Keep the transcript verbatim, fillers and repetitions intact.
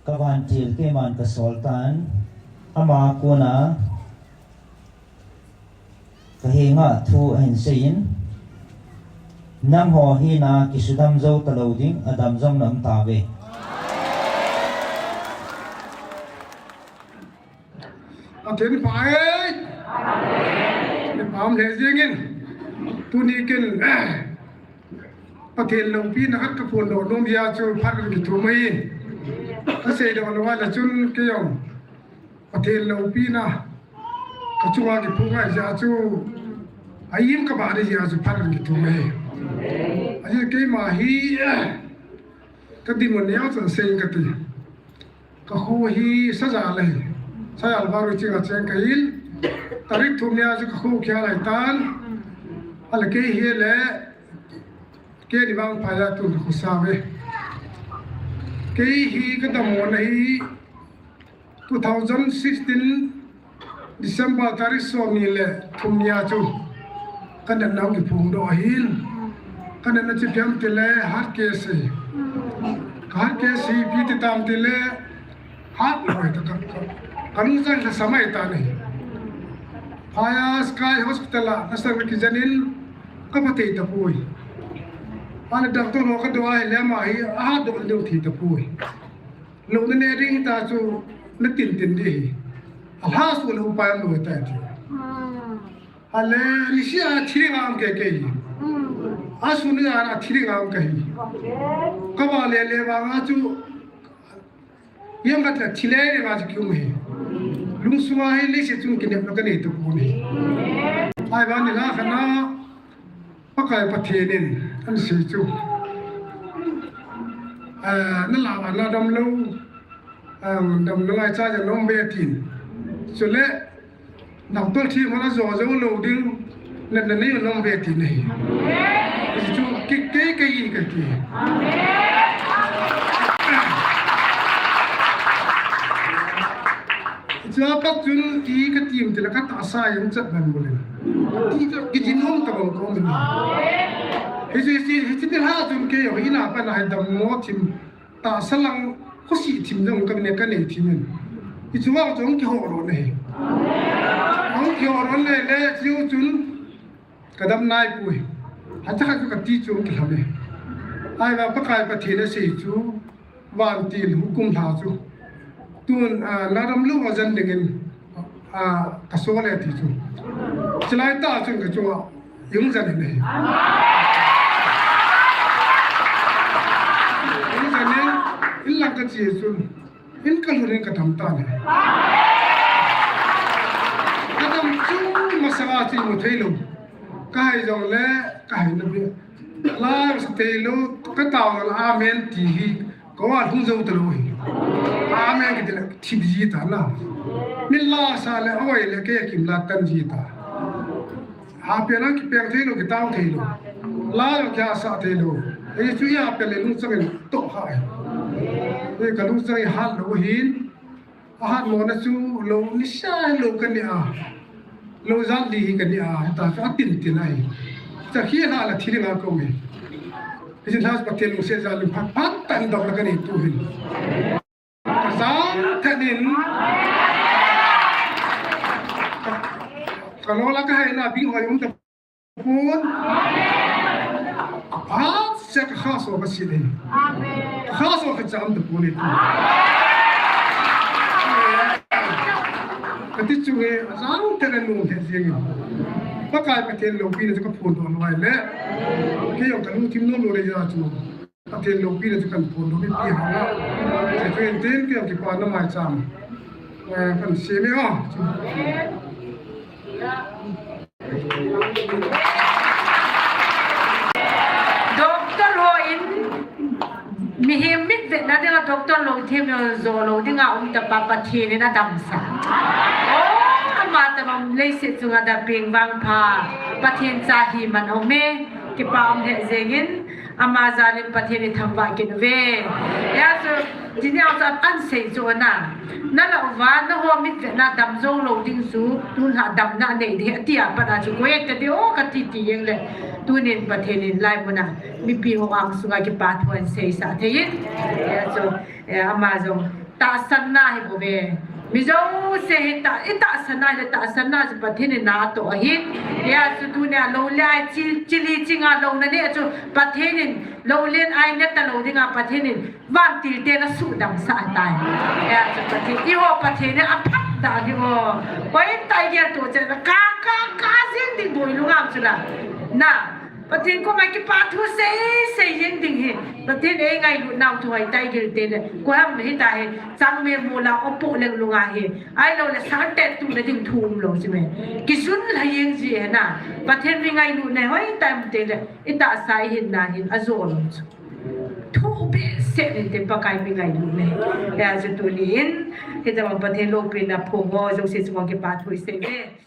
Ka vantil keiman ka sol tan, ama kona ka henga thu ahin seiyin, nangho hina kisudam jou talou ding, adam jong na um tauve. Pathen pha e. Amen. Pathen pha um lheh jengin. Tuni kin, eh, Pathen loupina khat ka phondoh nom jeh a chu phat ka kithum ahi. Ka seidoh lou a le chun kei jong Pathen loupina ka chunga kiphong ahi jeh a chu, a im ka bang ahi jeh a chu phat ka kithum ahi. Ajeh keima hi, eh, ka dim u neo chan seiyin kati. Ka kho hi Sajal ahi. Sajal Baru ching a cheng kahin. Tarik thum nia chu ka kho khel ahi tan. Ahile kei hi le, keini vang phai a tun ka kho sa uve. Kei hi ka dammona hi two thousand sixteen December tarik som ni le thum nia chu ka natna hung kiphongdoh ahin. Ka natna chu ipi ham itile heart case ahi. Ka heart case hi ipi ti tam itile heart loi ta ka, ka, ka lungchang lhasam ahi tan ahi. Phai a Sky Hospital a nasatah a kijen in ka pha thei tapoi. Ahile doctor ho ka doh a ahile ama hi a heart doh ding thei tapoi. Lou na ne ding ta chu na tin tin ding ahi. A lha su lou pa lou ta ti. Hmm. Ahile, nisih a thi ding a um kei kei. Hmm. A sun a thi ding a um kei. Okay. Ka va le le vang a chu, jang khat le thi le le vang chu kium ahi. Lungsunga hi leiset chunga kinepna ka nei tapon ahi. Ahivang nilhah khat na, Pakai Pathen in ahin sei chu, eh, na lah uva na damlou, eh, damlou ngaicha jong na um uve tin. Chule, doctor thiem hon ajo jou lou ding, natna nei jong na um uve tin ahi. Hiche chu, kei, kei, kei in kati. Hiche a pat chun, i ka tim tile ka tahsa jong chat ban bol in. Ti chu kijin um tabang ko min. Hiche, hiche, hiche nilhah chun kei jong, ina pat a hi dammo thim, tahsa lang khosih thim jong ka nei, ka nei thim in. Hichu vang chu hung kihou lou na ahi. Hung kihou lou na le, le, chu chun, Ka dam naipoi. Hiche khat chu ka ti chu kilham e. Ahivang Pakai Pathen asei chu, vantil hukum lha chu. Tun, ah, na damlou a jen dingin, ah, ka sol e ti chu. Chulai tah chun ka chunga, i hung jen in ahi. I hung jen in, in lang ka che chun. In ka lhun in ka dam tan ahi. Ka dam chu masanga chu imu thei lou. Ka hai jongle, ka hai na beh. La sa thei lou, ka tao jongle amen ti hi, ka va lhung jou talou hi. Amen kiti le, thip ji ta na. Min la sa le, oi le, kei a kim la tan ji ta. Hapen a kipeng thei lou, kitao thei lou. La jong kihahsah thei lou. Hichu i hapen le lungchang in toh kha e. Hi ka lungchang hi hat lou ahin. A hat mona chu lou nisa lou ka ne a. Lou jat li hi ka ne a. Hita chu a tin tin ahi. Cha khi la la thi ding a ka um e. Hichu lha Pathen lungset jal in phat phat tah in dam la ka nei tu hin. Ka jang thet in, ka lou la ka hai na bing hoi um tapon. Aphat seh ka kha so ka si ding. Ka kha so ka jam tapon e. Ka ti chu nge, a jang thet in lung thet jeng in. Pakai Pathen loupina chu ka phondoh lou a ahile. Kei jong ka lungthim nom lou le ja chu. Pathen loupina chu kan phondoh mipi hanga. Hiche chu hin tin, kei jong kipana maicham, eh, kan sem e a. Doctor ho in mihem mit vetna dinga doctor lungthim jo lou dinga um tapa Pathen in adamsah. Oh, ama tobang leiset chunga dam peng vangpha Pathen cha hi man um e, kipa um lheh jengin. Ama jal in Pathen ithangvah kit uve. Hijeh chun, tuni a chu ahin sei chu ana. Na lah uva, nangho mit vetna dam jou lou ding chu, tun lha damna nei ding, ati a pat a chu, koi ati ding o, kati ti jeng le. Tunin Pathen in hilai muna, mipi ho angsunga kipa thu ahin seisah thei in. Hijeh chun, eh, ama jong, Tahsanna hi bou ve. Mi jouse hi ta, i tahsanna hi le tahsanna chu Pathen in natoh ahi. Hijeh chun tunia lou le ai chi, chili chinga lou na ne chu Pathen in lou le ai ne talou dinga Pathen in vantil te na suhdam sah tai. Hijeh chun Pathen, eiho Pathen in aphat dan hi o. Hoitah in gel to che ka, ka, ka jing ding boi lungam chu la. Na, Pathen koma kipa thu sei, sei jing ding hi. Pathen in eingailut nau thu hoitah in gel te le. Koiham hita hi, chang me mo la, opo leng lunga hi. Ahilou le, sarte tu le ding thu umlou ji me. Kijun lha jing ji he na. Pathen mi ngailut ne hoitah in te le. I tahsa i hinna hin, ajo lou chu. Thu behseh in te Pakai mi ngailut ne. Hijeh chun tunin, hitabang Pathen loupina phong ho, jouse chunga kipa thu i sei ve.